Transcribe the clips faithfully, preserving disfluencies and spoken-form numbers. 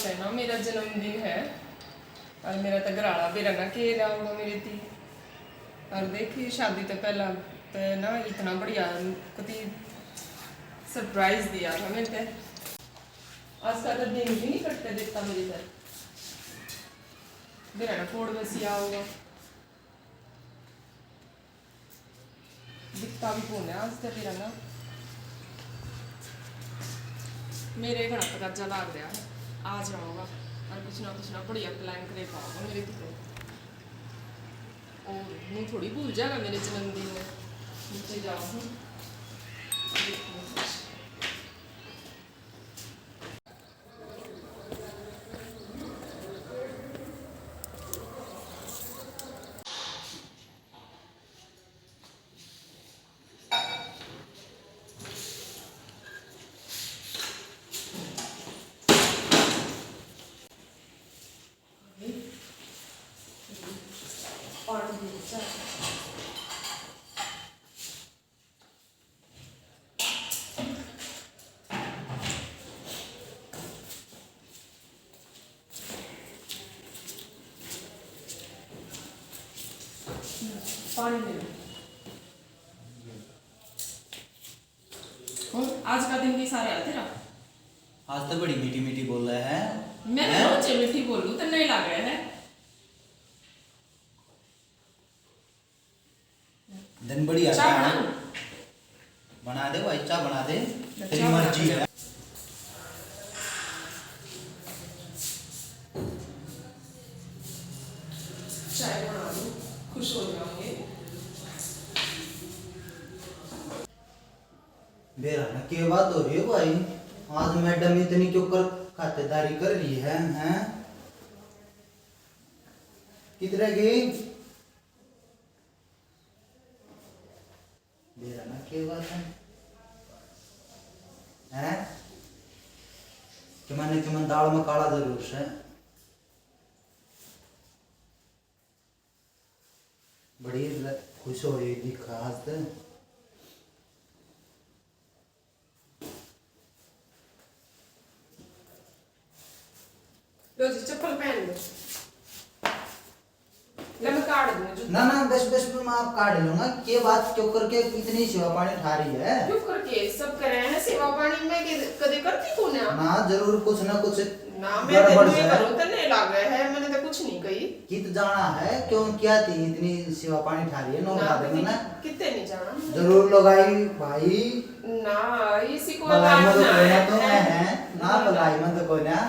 है ना, मेरा जन्मदिन है और मेरा तो घराला बेरा ना के लाऊंगा मेरे ती। और देखी, शादी तो पहला तो ना इतना बढ़िया कती सरप्राइज दिया था मेरे ते। आज का तो दिन भी नहीं कटते देता मेरे ते। बेरा ना कोड बसी आओगा। दिखता भी कौन है आज तो मेरा ना। मेरे घना तकाजा लाग रहा है, आ जाओगा और कुछ ना कुछ ना बढ़िया प्लान करे पाओगा मेरे तो। और मैं थोड़ी भूल जाएगा मेरे जन्मदिन में। नीचे जाओ, हूँ। पानी ले लो। और आज का दिन कैसा रहा तेरा? आज तो बड़ी मीठी मीठी बोल रहा है। मैं हैं? रोज मीठी बोलूं, तन्ने ही लागे है। दिन बढ़िया चाय बना। बना दे भाई, चाय बना दे, तेरी मर्जी है। चाय बना दो, खुश हो जाओगे। बेरा ना, के बात हो रही है भाई? आज मैडम इतनी क्यों कर खातिरदारी कर रही है, हैं? किधर गई? बेरा ना, के बात है? हैं? कि मैंने, कि मैंने दाल में काला जरूर से। बड़ी ल-, खुश हो रही दिखा आज तो। लो जी, चप्पल पहन लो। ले, मैं काट दूंगी जूता। ना, ना, बस, बस, मैं आप काट लूंगा। के बात क्यों करके इतनी सेवा पानी ठा रही है? क्यों करके? सब करे हैं सेवा पानी, मैं के-, कदे करती को ना? ना, जरूर कुछ ना कुछ ना, मैं गड़बड़ तेरे है। करूँ, तन्ने लागे है, मैंने तो कुछ नहीं कही। कित जाना है, क्यों, क्या थी इतनी सेवा पानी ठा रही है? नो ना, बता दे कित-, मैंने। कितने नहीं जाना मैंने। जरूर लगाई भाई। ना, इसी को भलाई में तो ना कोई ना है, तो मैं है। है। ना, ना। भलाई में तो कोई ना।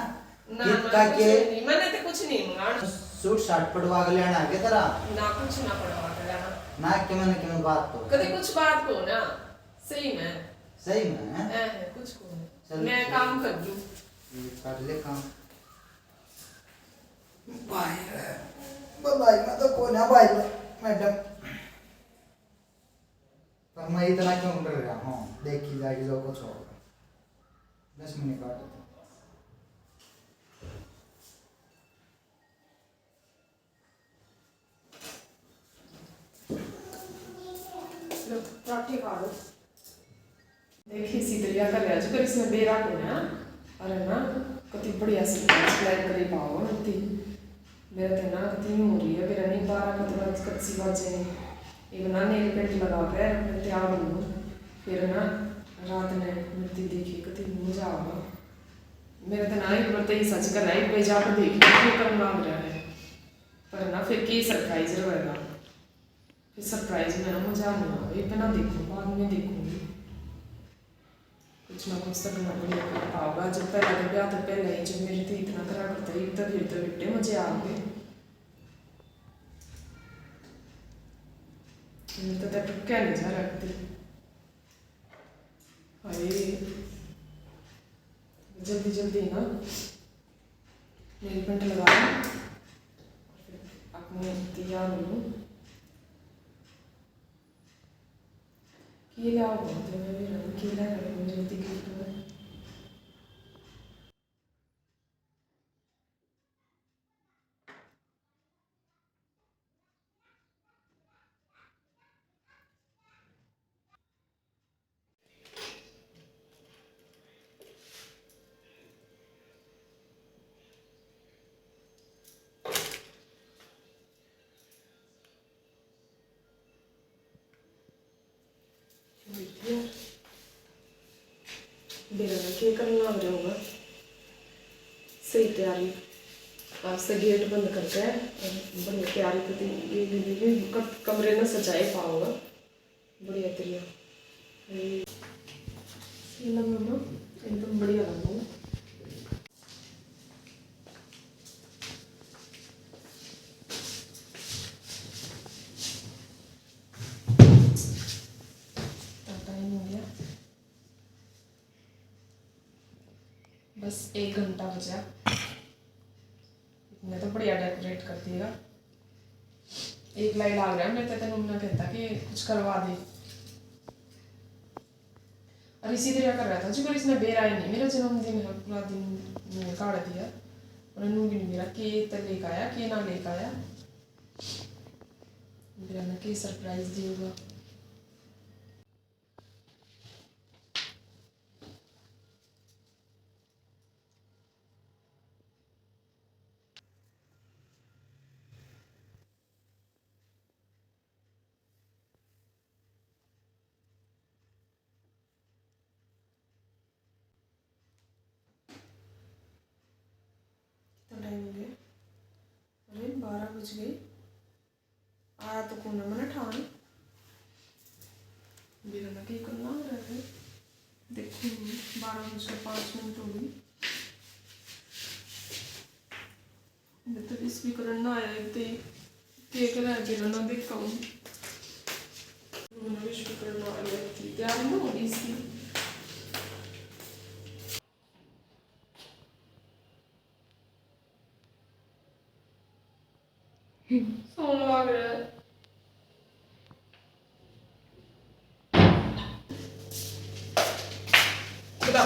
ना, कित ना, का कुछ के? नहीं, मैंने तो कुछ नहीं मंगाना। सूट साट पड़वा के लेना है के तेरा? ना, कुछ ना पड़वा के लेना। ना, के मैंने, के मैं बात तो। कदे कुछ बात को ना, सही में। सही में? हैं? हैं, हैं, कुछ को नहीं। चल, मैं ठीक। काम कर लूँ। ये कर ले काम। भाई रे, भलाई में तो कोई ना भाई, मैडम। पर मैं इतना क्यों डर रहा हूँ, देखी जाएगी जो कुछ होगा। दस मिनट काट दो। लो, पराठे खा लो। देखी सी तरिया कर रहा जी, पर इसमें बेरा को ना, अरे ना, कति बढ़िया सी प्लान करी पाओ नती। मेरा तो ना कति यूं हो रही है, मेरा नहीं बारह कद बज, कच्ची बाजे ने। एक ना नेल पेंट लगा के मैं तैयार हूँ, फिर ना रात ने मूर्ति देखी, कति मजा आवा। मेरा तो ना एक बार तो ये सच कर रहा है, एक बार जाकर देख लो, क्यों करना लग रहा है, पर ना फिर के सरप्राइज रहेगा। फिर सरप्राइज में ना मजा नहीं आवे, ये पे ना देखो, बाद में देखूंगी। कुछ ना कुछ तो करना पड़ेगा, पाओगा। जब पहला तो ब्याह तो पहला ही जब मेरे थे इतना करा करता, एक तो फिर तो बेटे मजे आ गए। मेरे तो तक क्या नहीं जा रहा कभी। हाय, जल्दी जल्दी ना नेल पेंट लगा लूँ, अपने तैयार हो लूँ। के लाओ, तो मैं भी रहूँ, के ला रही हूँ मेरे टिकट में। बेरा के करना लग रहा होगा। सही तैयारी। आज से गेट बंद करके और बढ़िया तैयारी करती। ये भी, भी, भी क-, कमरे में सजाए पाओगा। बढ़िया तरिया। ये, ये लग रहा ना, एकदम बढ़िया लग रहा। टाइम हो गया। बस एक घंटा बचा। इतने तो बढ़िया डेकोरेट कर दिएगा। एक लाई लाग रहा है मेरे तो, तेनू ना कहता कि कुछ करवा दे। और इसी तरह कर रहा था जी, पर इसने बेरा ही नहीं। मेरा जन्मदिन है, पूरा दिन मैंने काट दिया। और नू भी नहीं मेरा के तो लेके आया, के ना लेके आया। मेरा ना के सरप्राइज देगा। कितना टाइम हो गया? अरे, बारह बज गए। आया तो कौन है मने ठाण। मेरा ना के करना रह गया। देखो, बारह बज के पाँच मिनट हो गई। मैं तो विश भी करना आया है, ते के करा है, मेरा ना देखा हूँ। मैंने विश भी करना आया है, तैयार ना हो गई इसकी। सोन लाग रहा है। बता।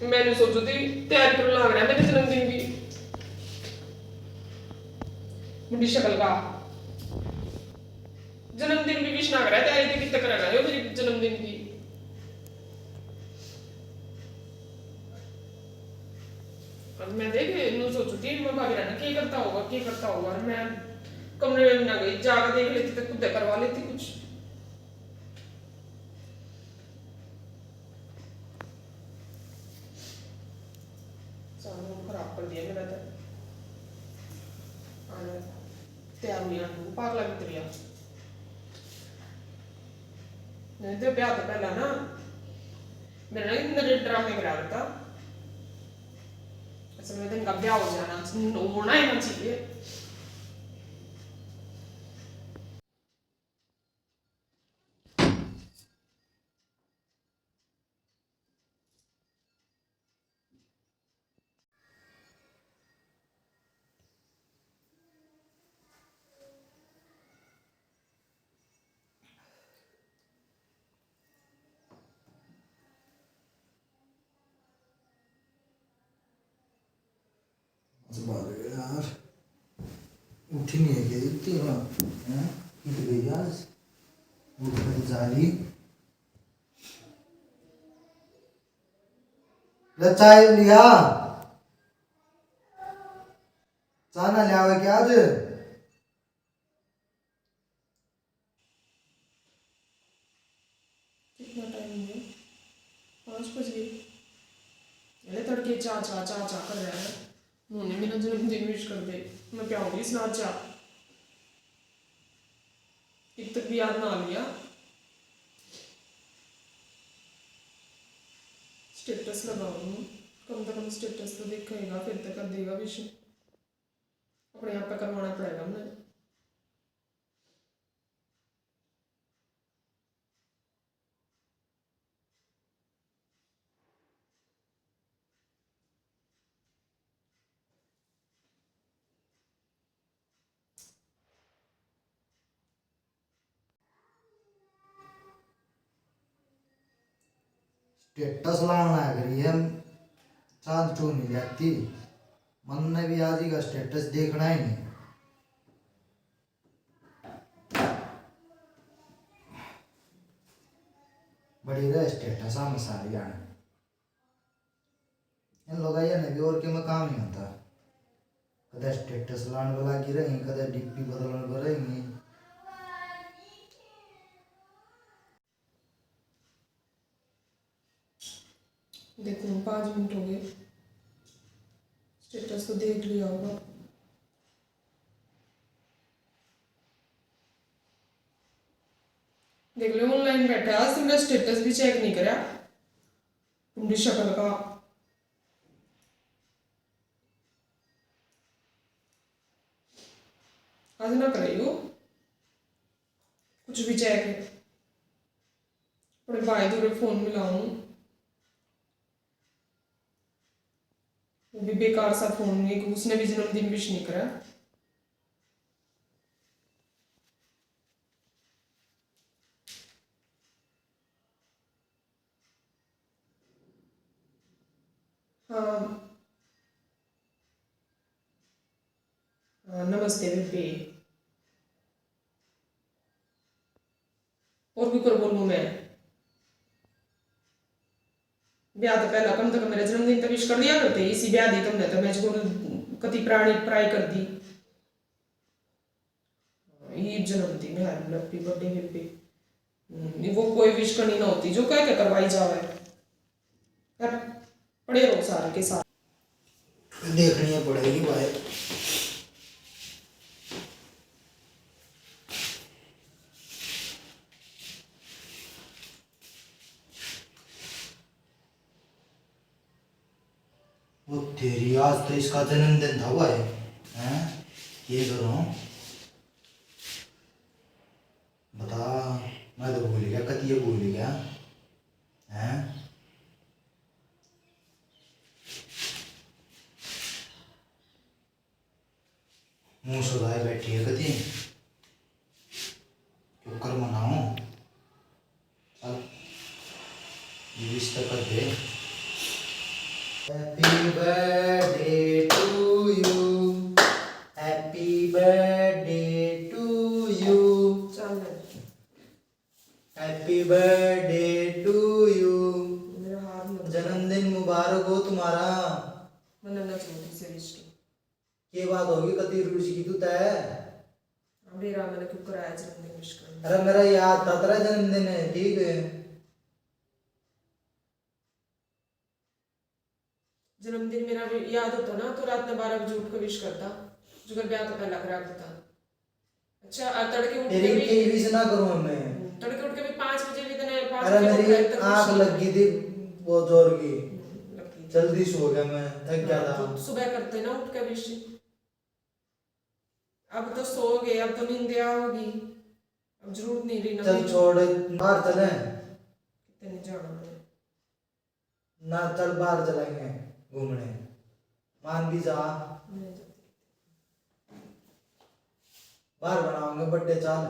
मैंने सोचो थी तैयारी करने लाग रहा है मेरे जन्मदिन की। मुंडी शक्ल का। जन्मदिन भी विश ना करा, तैयारी तो कितना करा रहे हो मेरे जन्मदिन की। और मैं देख, नू सोचू थी, मैं भाभी रहना के करता होगा, के करता होगा। और मैं कमरे में ना गई, जाकर देख लेती तो खुद करवा लेती कुछ। सारा मूड खराब कर दिया मेरा तो। और तैयार हुई आंटू पागला की तरह। नहीं तो ब्याह तो पहला ना मेरा ना इतने ड्रामे करा था। असल में तो इनका ब्याह हो जाना, होना ही ना चाहिए। आज बारह यार, उठी नहीं है क्या इतनी रात? हैं? कित गई आज? उठ कर जा रही। ले चाय लिया, चाय ना लियावे क्या आज? कितना टाइम हो गया? पाँच बज गए। अरे तड़के चा चा चा चा कर रहा है। उन्होंने मेरा जन्मदिन विश कर दे, मैं क्या होगी इस रात चा। इब तक भी याद ना लिया। स्टेटस लगाऊँ, कम से कम स्टेटस तो देखेगा, फिर तो कर देगा विश। अपने आप पे करवाना पड़ेगा मुझे। स्टेटस लान लाग रही है, चांद चो नहीं जाती। मन ने भी आज ही का स्टेटस देखना ही नहीं। बड़ी रहे स्टेटस हम सारी आने। इन लोगाइया ने भी और के में काम नहीं होता। कदे स्टेटस लान वाला की रही, कदे डीपी बदलन पर रही। देखो, पाँच मिनट हो गए, स्टेटस तो देख लिया होगा। देख लो, ऑनलाइन बैठा, आज तो मैं स्टेटस भी चेक नहीं करा, कुंडी शक्ल का। आज ना करे यो कुछ भी चेक। अपने भाई दूर फोन मिलाऊं, वो भी बेकार सा फोन, एक उसने भी जन्मदिन विश नहीं करा। हाँ। हाँ, नमस्ते बेबे। और भी कर बोलूँ मैं? ब्याह तो पहला कम से कम मेरा जन्मदिन तो विश कर दिया करते, इसी ब्याह दी तुमने तो मैं जो कति प्राणी प्राय कर दी। ये जन्मदिन है, हैप्पी बर्थडे, हैप्पी। हम्म, वो कोई विश करनी ना होती, जो कह के करवाई जावे। पर पड़े रहो सारे के सारे। देखनी पड़ेगी भाई। वो तेरी, आज तो इसका जन्मदिन था भाई। हैं? ये करूँ? बता, मैं तो भूल गया, कति ये भूल गया। हैं? मुंह सजाए बैठी है कति। क्यों कर मनाऊं? चल, ये विश तो कर दे। Happy birthday to you, happy birthday to you। चल। Happy birthday to you। मेरा हाथ मत जन्मदिन मुबारक हो तुम्हारा। मन्ने ना छोटी से विश की। के बात होगी, कति रूस की तू तय? अभी राम ने क्यों कराया जन्मदिन विश करना? अरे मेरा याद था तेरा जन्मदिन है, ठीक है। जन्मदिन मेरा भी याद होता ना तो रात में बारह बजे उठ के विश करता, जो कर ब्याह तो पहला करा देता। अच्छा, और तड़के उठ तेरी के भी के विश ना करूं मैं। तड़के उठ के भी पाँच बजे भी तने पाँच अरे बजे मेरी उठ के आंख विश लग गई थी बहुत जोर की। हम्म, लग गई। जल्दी सो गया मैं, थक गया हाँ, था। तो सुबह करते ना उठ के विश। अब तो सो गए, अब तो नींद आओगी, अब जरूरत नहीं रही ना चल मेरी। छोड़, बाहर चले। कितने जाना है। ना, चल बाहर चलेंगे घूमने। मान भी जा। नहीं जाती। बाहर बनाओगे बर्थडे, चल।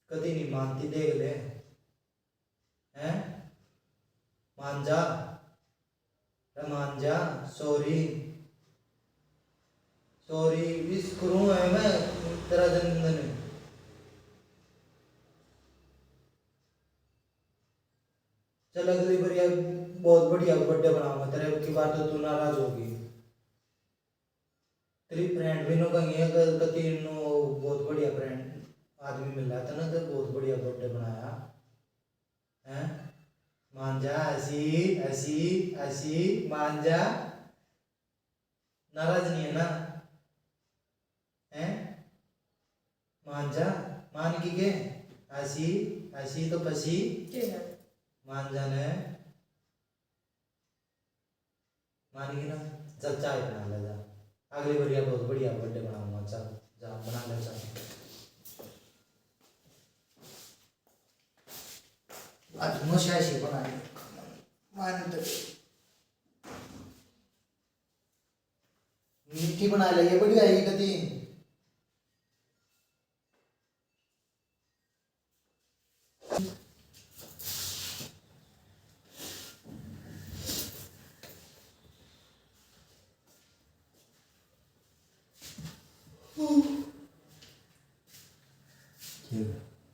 कदी नहीं मानती, देख ले। हैं? मान जा। अरे मान जा, sorry। Sorry, विश करूँ है मैं तेरा जन्मदिन। चल अगली बार यार बहुत बढ़िया बर्थडे बनाऊंगा तेरे, अब की बार तो तू नाराज होगी। तेरी फ्रेंड भी नो कहेंगे, अगर कती नो बहुत बढ़िया फ्रेंड आदमी मिल रहा था ना, तो बहुत बढ़िया बर्थडे बनाया। हैं? मान जा, ऐसी, ऐसी, ऐसी, मान जा। नाराज नहीं है ना? हैं? मान जा, मान की के? ऐसी, ऐसी तो पसी। के है? मान जाने। मान गई ना? चल, चाय बना ले जा। अगली बार बहुत बढ़िया बर्थडे बनाऊंगा। चल, जा, बना ले चाय। आज मुझे ऐसी बनाई। मान तो मीठी बना ले, ये बढ़िया है, ये कती।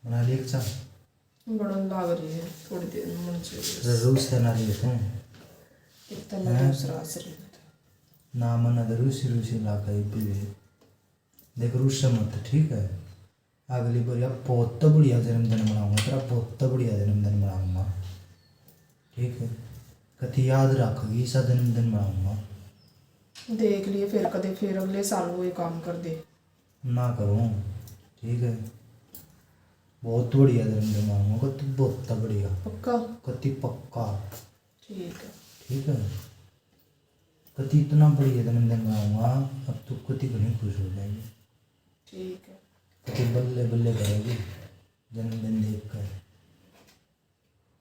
बना लिया चाय? बनन लाग रही है, थोड़ी देर में बन जाएगी। रूस से ना रही है तू? कितना हैं? रूस रास रही है। ना, मन्ने तो रूसी, रूसी लागे पीवे। देख, रूस से मत, ठीक है? अगली बार यार बहुत बढ़िया जन्मदिन मनाऊंगा तेरा, बहुत बढ़िया जन्मदिन मनाऊंगा। ठीक है, कति याद रखेगी इसा जन्मदिन मनाऊंगा। देख लिए फिर कदे, फिर अगले साल वो ये काम कर दे। ना करूँ, ठीक है, बहुत बढ़िया जन्मदिन मनाऊंगा, कति बहुत बढ़िया। पक्का? कति पक्का। ठीक है। ठीक है, कति इतना बढ़िया जन्मदिन मनाऊंगा, अब तू कति घणी खुश हो जाएगी। ठीक है। कति बल्ले बल्ले करेगी जन्मदिन देख कर।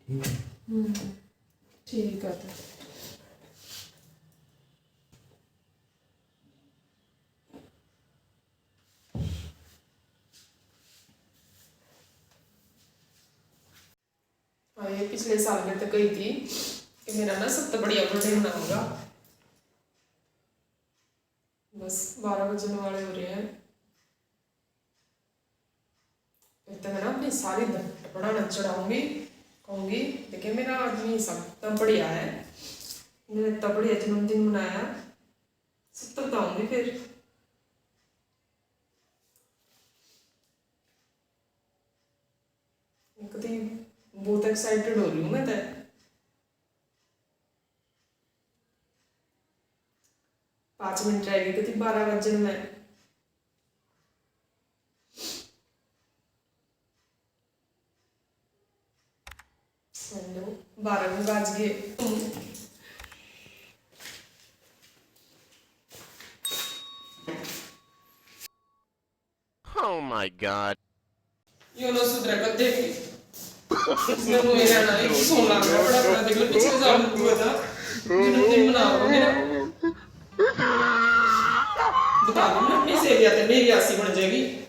ठीक है। हम्म, ठीक है तो। हाँ, ये पिछले साल मैं तो कही थी कि मेरा ना सबसे बढ़िया बर्थडे मनाऊंगा। बस बारह बजने वाले हो रहे हैं। फिर तो मैं ना अपनी सारी द-, बनाना चढ़ाऊंगी, कहूंगी, "देखिए, मेरा आदमी सब इतना बढ़िया है, मैंने इतना बढ़िया जन्मदिन मनाया, सब तो बताऊंगी फिर।" कति बहुत एक्साइटेड हो रही हूँ मैं तो। पाँच मिनट रह गए, कति बारह बजन में। हेलो, बारह भी बज गए। Oh my God. यो ना सुधरे कदे भी। इसने मुझे रहना है, सो लाग रहा, बड़ा बड़ा देख लो, पिछले साल हुआ था। जन्मदिन मना रहा हूँ मेरा। बता दूँ ना, अपनी सहेलियाँ तो मेरी आसी बन जाएगी।